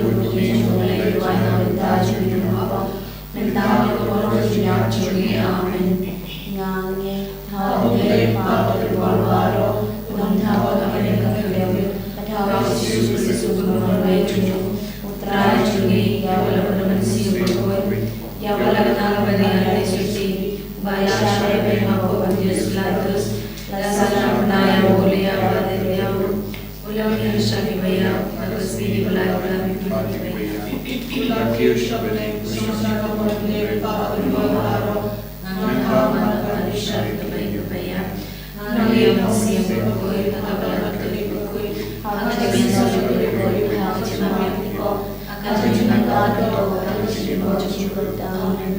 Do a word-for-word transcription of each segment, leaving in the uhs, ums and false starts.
bad U Blei jong ngi, uba na ka bynta jong ngi ruh. Mynta bad halor ka jingïap jong ngi. Amen. Nga ngeit ha U Blei Kpa Bakhuid baroh, U Nongthaw ka Mari ka Kynrad, bad ha U Jisu Khrist U Khun uba la ïoh jong U Trai jong ngi, ïa uba la wan na ka bynta ka Mynsiem Bakhuid, ïa uba la kynnoh ha ka bynta ka jong U Blei, uba la shah beit ha ka bynta u Pontius Pilatus, la sah, la kyrpad ïa U Blei, ïa uba la ïoh, u la mih sha ki baïap, bad u la ïasyllok ha ki baïap. U la kiew sha bneng, u shong sha ka bor U Blei Kpa Bakhuid baroh. Nga ngeit ha U Trai Kaba Ïaid Beit, nga ngeit ha U Mynsiem Bakhuid, ha ka Balang Katholik bakhuid, ha ka jingïasyllok bakhuid, ha ka jingmap jingpynïap, ha ka jingmyntoi, ha ka jingim bymjukut. Amen.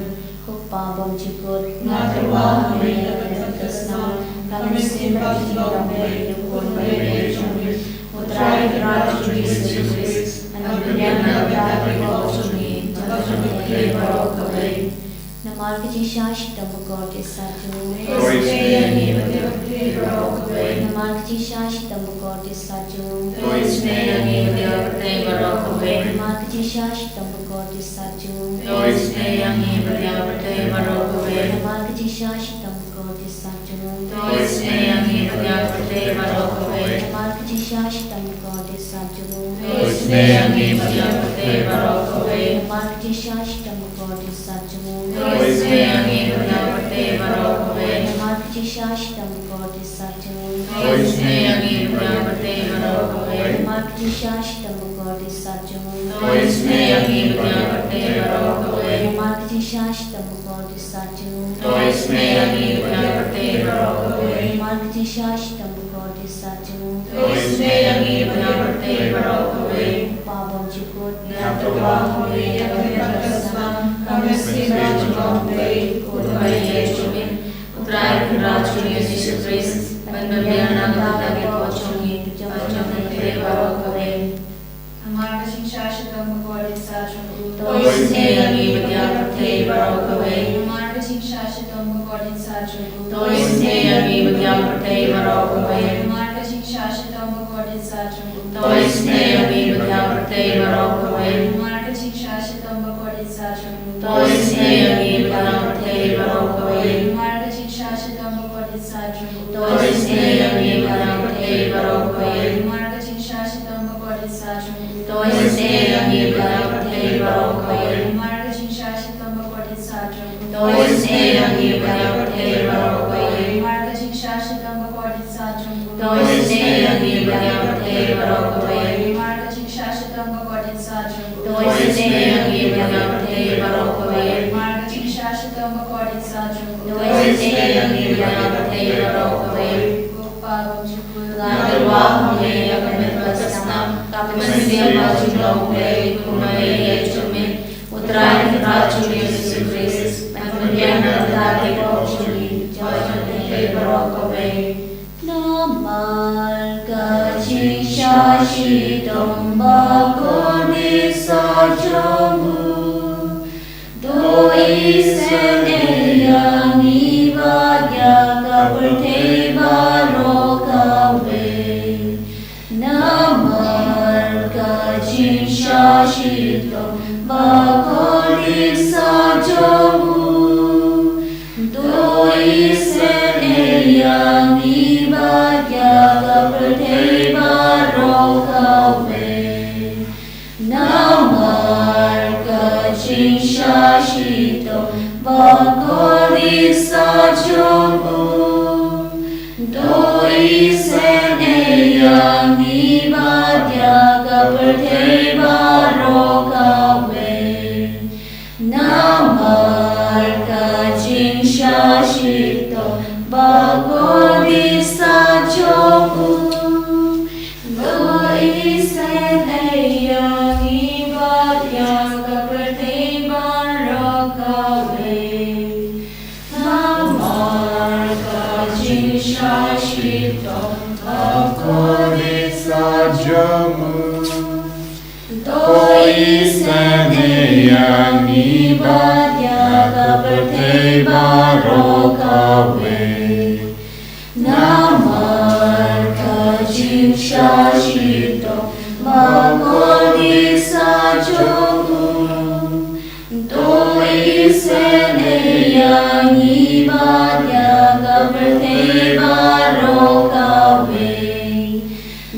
Ko Kpa bymjukut, nga tyrwa ha me da ka dohnud ka snam, ka mynsiem bad ka jinglong U Blei, U Khun bad U Blei jong ngi, U Trai Kynrad jong ngi Jisu Khrist, ngan pynbiang na ka bynta ka pop jong ngi, bad jong ki pyrthei baroh kawei. Namar ka jingshah shitom bakordit sat jong U. To isynei ïa ngi bad ïa ka pyrthei baroh kawei. Namar ka jingshah shitom bakordit sat jong U. To isynei ïa ngi bad ïa ka pyrthei baroh kawei. Namar ka jingshah shitom bakordit sat jong U. To isynei ïa ngi bad ïa ka pyrthei baroh kawei. Namar ka jingshah shitom bakordit sat jong U. To isynei ïa ngi bad ïa ka pyrthei baroh kawei. Namar ka jingshah shitom bakordit sat jong U. To isynei ïa ngi bad ïa ka pyrthei baroh kawei. Namar ka jingshah shitom bakordit sat jong U. To isynei ïa ngi bad ïa ka pyrthei baroh kawei. Namar ka jingshah shitom bakordit sat jong U. To isynei ïa ngi bad ïa ka pyrthei baroh kawei. Namar ka jingshah shitom bakordit sat jong U. To isynei ïa ngi bad ïa ka pyrthei baroh kawei. Namar ka jingshah shitom bakordit sat jong U. To isynei ïa ngi bad ïa ka pyrthei baroh kawei. Namar ka jingshah shitom bakordit sat jong U. To isynei ïa ngi bad ïa ka pyrthei baroh kawei. Ko Kpa bymjukut, nga tyrwa ha me da ka dohnud ka snam, ka mynsiem bad ka jinglong U Blei, U Khun bad U Blei jong ngi, U Trai Kynrad jong ngi Jisu Khrist, ban pynbiang na ka bynta ka pop jong ngi, bad jong ki pyrthei baroh kawei. Namar ka jingshah shitom bakordit sat jong U. To isynei ïa ngi bad ïa ka pyrthei baroh kawei. Namar ka jingshah shitom bakordit sat jong U. To isynei ïa ngi bad ïa ka pyrthei baroh kawei. Namar ka jingshah shitom bakordit sat jong U. To isynei ïa ngi bad ïa ka pyrthei baroh kawei. Isynei ïa ngi bad ïa ka pyrthei baroh kawei. Namar ka jingshah shitom bakordit satia jong u. To isynei ïa ngi bad ïa ka pyrthei baroh kawei. Namar ka jingshah shitom bakordit satia jong u. To isynei ïa ngi bad ïa ka pyrthei baroh kawei. Ko Pa bymjukut. Nga kyrpad ha me ïa ka met ka snam, ka mynsiem bajinglong U Blei, kumba ïeit jong me, U Trai Kynrad jong ngi Jisu Khrist, ban pynbiang na ka bynta ki pop jong ngi, jong ka pyrthei baroh kawei. Namar ka jingshah shitom bakordit satia jong u. To isynei ïa ngi bad ïa ka pyrthei baroh kawei. Namar ka jingshah shitom bakordit satia jong u. To isynei ïa ngi bad ïa ka pyrthei baroh kawei. Namar ka jingshah shitom bakordit satia jong u. To isynei ïa ngi bad ïa ka pyrthei baroh kawei. Namar ka jingshah shitom bakordit satia jong u. To isynei ïa ngi bad ïa ka pyrthei baroh kawei. Namar ka jingshah shitom bakordit satia jong u. To isynei ïa ngi bad ïa ka pyrthei baroh kawei. Namar ka jingshah shitom bakordit satia jong u. To isynei ïa ngi bad ïa ka pyrthei baroh kawei.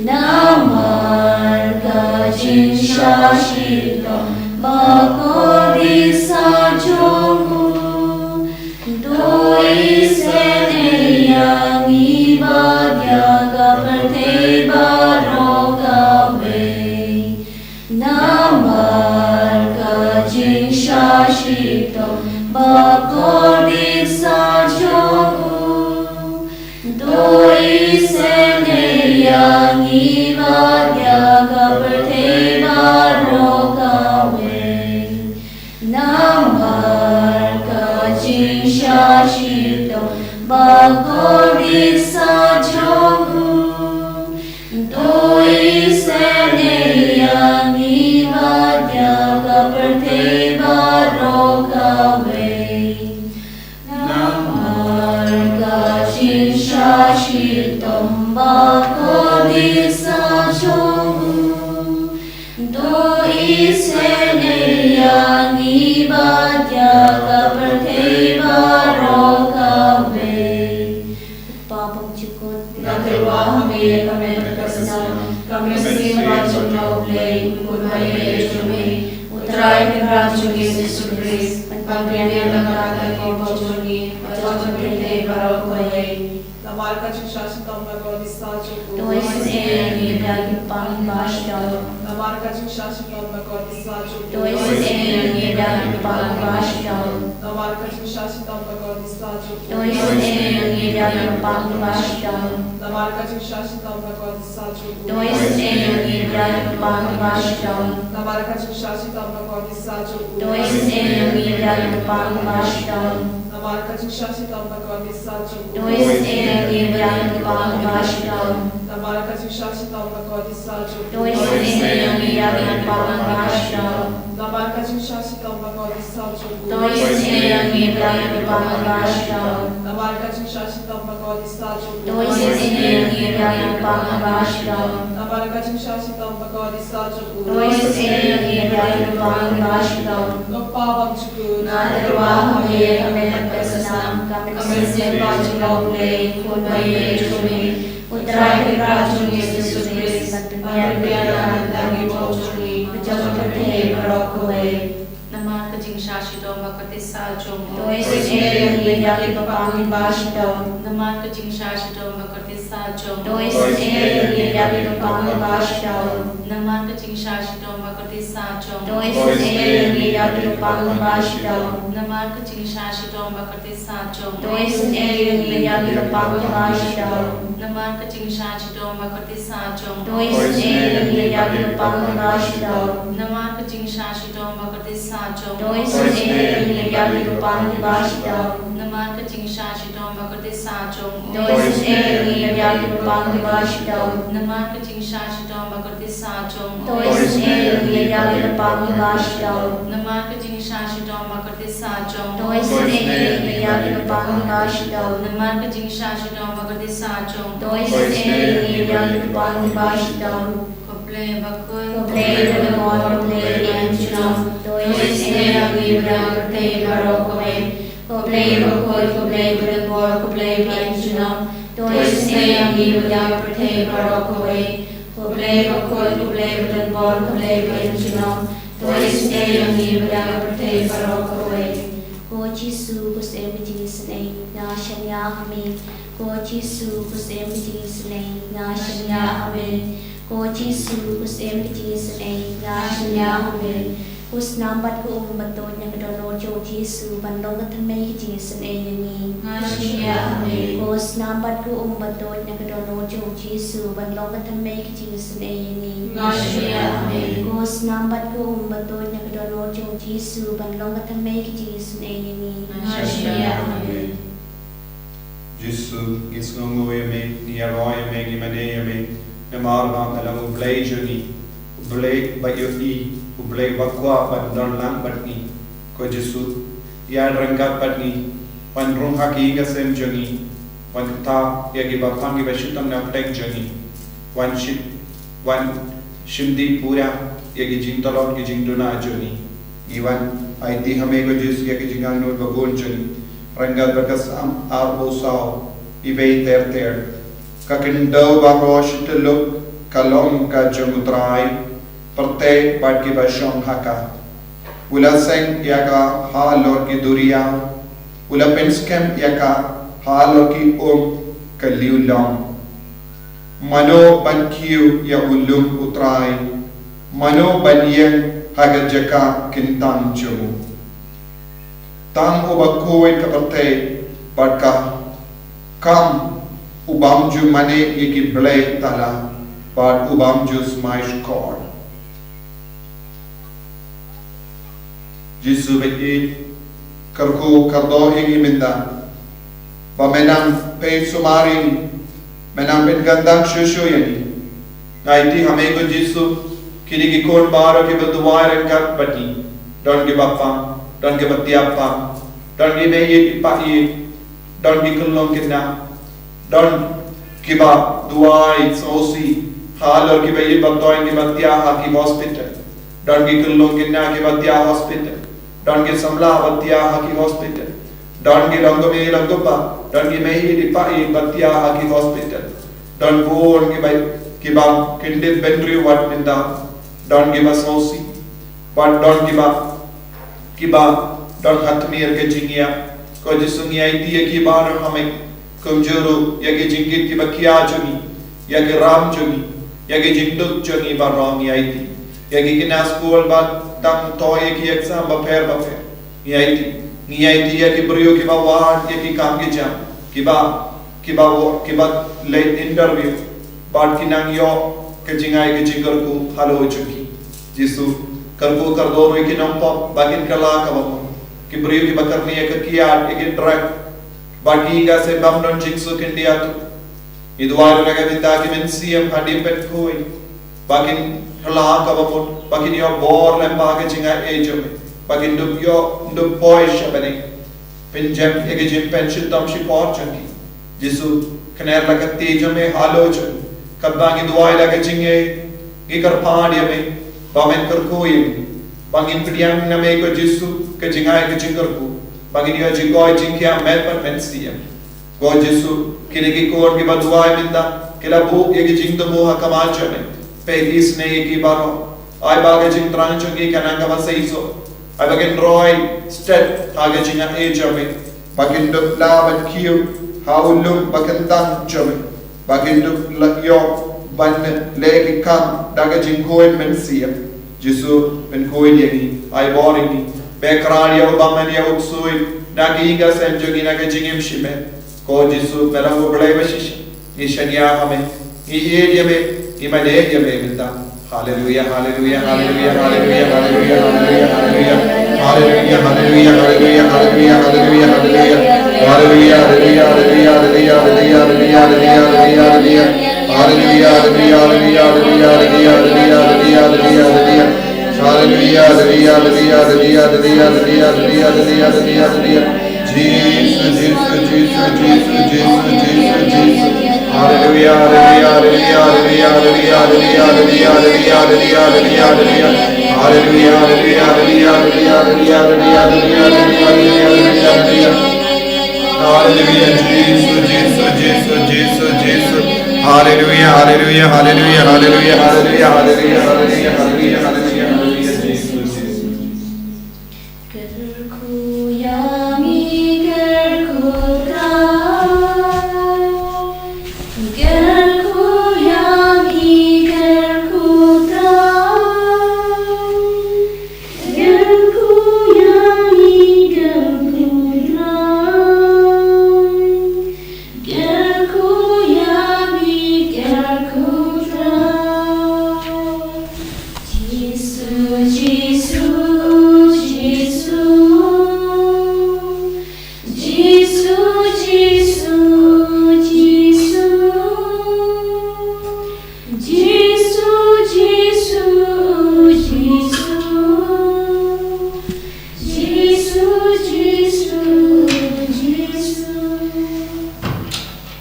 Namar ka jingshah shitom bakordit satia jong u. To isynei ïa ngi bad ïa ka pyrthei baroh kawei. Namar ka jingshah shitom bakordit satia jong u. To isynei ïa ngi bad ïa ka pyrthei baroh kawei. Namar ka jingshah shitom bakordit satia jong u. To isynei ïa ngi bad ïa ka pyrthei baroh kawei. Namar ka jingshah shitom bakordit satia jong u. To isynei ïa ngi bad ïa ka pyrthei baroh kawei. Pa bymjukut. Nga kyrpad ha me ïa ka met ka snam, ka mynsiem bajinglong U Blei, kumba ïeit jong me, U Trai Kynrad jong ngi Jisu Khrist, ban pynbiang na ka bynta ki pop jong ngi, jong ka pyrthei baroh kawei. Namar ka jingshah shitom bakordit satia jong u. To isynei ïa ngi bad ïa ka pyrthei baroh kawei. Namar ka jingshah shitom bakordit satia jong u. To isynei ïa ngi bad ïa ka pyrthei baroh kawei. Namar ka jingshah shitom bakordit satia jong u. To isynei ïa ngi bad ïa ka pyrthei baroh kawei. Namar ka jingshah shitom bakordit satia jong u. To isynei ïa ngi bad ïa ka pyrthei baroh kawei. Namar ka jingshah shitom bakordit satia jong u. To isynei ïa ngi bad ïa ka pyrthei baroh kawei. Namar ka jingshah shitom bakordit satia jong u. To isynei ïa ngi bad ïa ka pyrthei baroh kawei. Namar ka jingshah shitom bakordit satia jong u. To isynei ïa ngi bad ïa ka pyrthei baroh kawei. Namar ka jingshah shitom bakordit satia jong u. To isynei ïa ngi bad ïa ka pyrthei baroh kawei. Namar ka jingshah shitom bakordit satia jong u. To isynei ïa ngi bad ïa ka pyrthei baroh kawei. Namar ka jingshah shitom bakordit satia jong u. To isynei ïa ngi bad ïa ka pyrthei baroh kawei. Ko Pa bymjukut. Nga kyrpad ha me ïa ka met ka snam, ka mynsiem bajinglong U Blei, kumba ïeit jong me, U Trai Kynrad jong ngi Jisu Khrist, ban pynbiang na ka bynta ki pop jong ngi, jong ka pyrthei baroh kawei. Namar ka jingshah shitom bakordit satia jong u. To isynei ïa ngi bad ïa ka pyrthei baroh kawei. Namar ka jingshah shitom bakordit Sa jong. To isynei ïa ngi ïa ki kyrpang kiba shitom. Namar ka jingshah shitom bad ka kyrtieh sa jong. To isynei ïa ngi ïa ki kyrpang kiba shitom. Namar ka jingshah shitom bad ka kyrtieh sa jong. To isynei ïa ngi ïa ki kyrpang kiba shitom. Namar ka jingshah shitom bad ka kyrtieh sa jong. To isynei ïa ngi ïa ki kyrpang kiba shitom. Namar ka jingshah shitom bad ka kyrtieh sa jong. To isynei ïa ngi ïa ki kyrpang kiba shitom. Namar ka jingshah shitom bad ka kyrtieh sa jong. To isynei ïa ngi ïa ki kyrpang kiba shitom. Namar ka jingshah shitom bad ka kyrtieh sa jong. To isynei ïa ngi ïa ki kyrpang kiba shitom. Namar ka jingshah shitom bad ka kyrtieh sa jong. To isynei ïa ngi ïa ki kyrpang kiba shitom. Namar ka jingshah shitom bad ka kyrtieh sa jong. To isynei ïa ngi ïa ki kyrpang kiba shitom. Ko Blei bakhuid. Ko Blei badonbor, ko Blei ba ïeng junom. To isynei ïa ngi bad ïa ka pyrthei baroh kawei. Ko Blei bakhuid, ko Blei badonbor, ko Blei ba ïeng junom. To isynei ïa ngi bad ïa ka pyrthei baroh kawei. Ko Blei bakhuid, ko Blei badonbor, ko Blei ba ïeng junom. To isynei ïa ngi bad ïa ka pyrthei baroh kawei. Ko Jisu, ko Syiem ka jingisynei, nga shaniah ha me. Ko Jisu, ko Syiem ka jingisynei, nga shaniah ha me. Ko Jisu, ko Syiem ka jingisynei, nga shaniah ha me. Ko snam bad ko um ba tuid na ka dohnud jong u Jisu ban long ka thymmei ka jingisynei ïa ngi, nga shaniah ha me. Ko snam bad ko um ba tuid na ka dohnud jong u Jisu ban long ka thymmei ka jingisynei ïa ngi, nga shaniah ha me. Ko snam bad ko um ba tuid na ka dohnud jong u Jisu ban long ka thymmei ka jingisynei ïa ngi, nga shaniah ha me. Jisu, ngi sngewnguh ïa me, ngi ïaroh ïa me, ngi mane ïa me. Namar ba me long U Blei jong ngi, U Blei ba ïohi, U Blei ba kwah ban don lang bad ngi. Ko Jisu, ïaid ryngkat bad ngi, wan rung ha ka ïing ka sem jong ngi, wan ktah ïa kiba pang kiba shitom na pdeng jong ngi, wan shim, wan shim dih pura ïa ki jingtlot ki jingduna jong ngi. Ngi wan aiti ha me ko Jisu ïa ki jingangnud babun jong ngi. Ryngkat bad ka Salm arphew saw, iwei ter ter. Ka khyndew baroh shi tyllup ka long ka jong U Trai, pyrthei bad kiba shong ha ka. U la seng ïa ka halor ki duriaw, u la pynskhem ïa ka halor ki um ka liw long. Mano ban kiew ïa u lum U Trai? Mano ban ïeng ha ka jaka kyntang jong u? Tang uba khuid ka pyrthei bad ka kam, u bym ju mane ïa ki blei tala bad u bym ju smai shkor. Jisu bad i kyrkhu kyrdoh ïa ngi mynta ba me nang peit sumar ïa ngi, me nang peit kyrdan shuh shuh ïa ngi. Nga aiti ha me ko Jisu, kine ki khun baroh kiba duwai ryngkat bad ngi, don kiba pang, don kiba tiap pang, don kiba ïeit i pah ïeit, don ki khyllung khynnah, don kiba duwai sngewsih halor kiba ïeit ba toiñ kiba thiah ha ki hospital, don ki khyllung khynnah kiba thiah hospital, don ki samla ba thiah ha ki hospital, don ki long kmie long kpa, don ki mei ïeit i pah ïeit ba thiah ha ki hospital, don bun kiba, kiba kyndit bynriew wat mynta, don kiba sngewsih, bad don kiba, kiba don ha tmier ka jingïap. Ko Jisu ngi aiti ïa ki baroh ha me, kumjuh ruh ïa ki jingkit kiba khia jong ngi, ïa ki ram jong ngi, ïa ki jingduk jong ngi baroh ngi aiti. Ïa ki khynnah skul ba dang thoh ïa ki exam bapher bapher ngi aiti. Ngi aiti ïa ki briew kiba wad ïa ki kam ki jam, kiba, kiba, kiba leit interview, bad ki nang ïoh ka jingai ka jingkyrkhu halor jong ki. Jisu, kyrkhu kyrdoh ruh ïa ki nongpop ba kin kylla kaba mut, ki briew kiba kyrni ïa ka kiad, ïa ki drug, bad ki ïa ka seh bym don jingsuk khyndiat. Ngi duwai ruh ïa ka bynta ki mynsiem hadien pat khuid, ba kin kylla kaba mut, ba kin ïoh bor lem bad ka jingai jong me, ba kin dup ïoh, dup poi sha bneng. Pynjem ïa ka jingpynshitom shipor jong ki. Jisu, kner la ka kti jong me halor jong ngi. Katba ngi duwai la ka jingngeit, ngi kyrpad ïa me ba men kyrkhu ïa ngi, ba ngin pdiang na me ko Jisu ka jingai ka jingkyrkhu, ba ngin ïoh jingkoit jingkhiah met bad mynsiem. Ko Jisu, kine ki khun kiba duwai mynta ki la buh ïa ki jingthmu ha khmat jong me. Peit isynei ïa ki baroh. Ai ba ka jingthrang jong ki kan nang kaba seisoh. Ai ba kin roi stet ha ka jingai jong me, ba kin dup la ban kiew ha u lum ba kyntang jong me. ba kin dup la ïoh ban leh ki kam da ka jingkhuid mynsiem. Jisu, pynkhuid ïa ngi, ai bor ïa ngi. Ba khraw ïa u bymman ïa u ksuid na ka ïing ka sem jong ngi, na ka jingim shimet. Ko Jisu, me long U Blei bashisha. Ngi shaniah ha me, ngi ïeit ïa me, ngi mane ïa me mynta. Haleluia, haleluia, haleluia, haleluia, haleluia, haleluia, haleluia. Haleluia, haleluia, haleluia, haleluia, haleluia, haleluia. Haleluia, haleluia, haleluia, haleluia, haleluia, haleluia, haleluia. Haleluia, haleluia, haleluia, haleluia, haleluia, haleluia, haleluia, haleluia. Haleluia, haleluia, haleluia, haleluia, haleluia, haleluia, haleluia, haleluia, haleluia. Jisu, Jisu, Jisu, Jisu, Jisu, Jisu, Jisu. Haleluia, haleluia, haleluia, haleluia, haleluia, haleluia, haleluia, haleluia, haleluia, haleluia. Haleluia, haleluia, haleluia, haleluia, haleluia, haleluia, haleluia, haleluia, haleluia, haleluia. Haleluia, Jisu, Jisu, Jisu, Jisu, Jisu. Haleluia, haleluia, haleluia, haleluia, haleluia, Jisu, Jisu. Kyrkhu ïa ngi, kyrkhu Trai. Kyrkhu ïa ngi, kyrkhu Trai. Kyrkhu ïa ngi, kyrkhu Trai. Kyrkhu ïa ngi, kyrkhu Trai. Jisu, Jisu, Jisu. Jisu, Jisu, Jisu. Jisu, Jisu, Jisu. Jisu, Jisu, Jisu.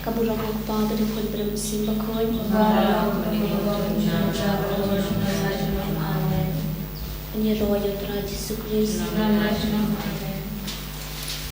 Ka burom u Kpa, bad u Khun, bad u Mynsiem Bakhuid. Amen. Ngi ïaroh ïa u Trai Jisu Khrist.